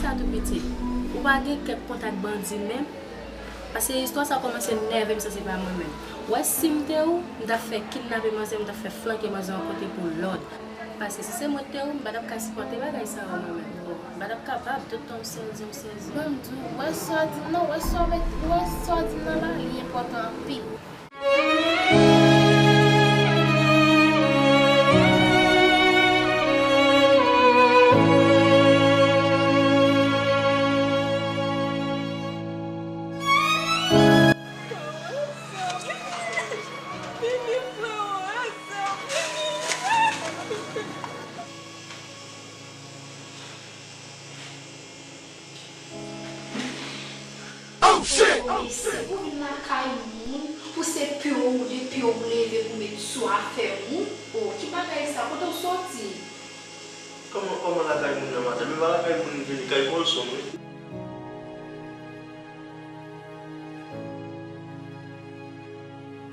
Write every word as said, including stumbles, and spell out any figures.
Sa tou pitit, ou pa gen kèk kontak bandi menm? Paske istwa sa kòmanse nève m, sa se pa mwen menm. Wè si m te ou, m t ap fè kidnape manzè, m t ap fè flanke manzè yon kote pou lòd. Paske si se mwen k te ou, m pa t ap ka sipòte bagay sa yo mwen menm. Bon, m pa t ap kapab, tout tan m sezi, m sezi. Ban m di w, wè sa w di m nan, wè sa w met, wè sa w di m nan la, li enpòtan anpil. Ou vin lakay moun, pou se pye w woule, pye w leve pou met sou afè moun. O, ki bagay sa? Kote w soti? Kòman, kòman lakay moun nan, madanm? E pa lakay moun m vini, kay Colson, wi.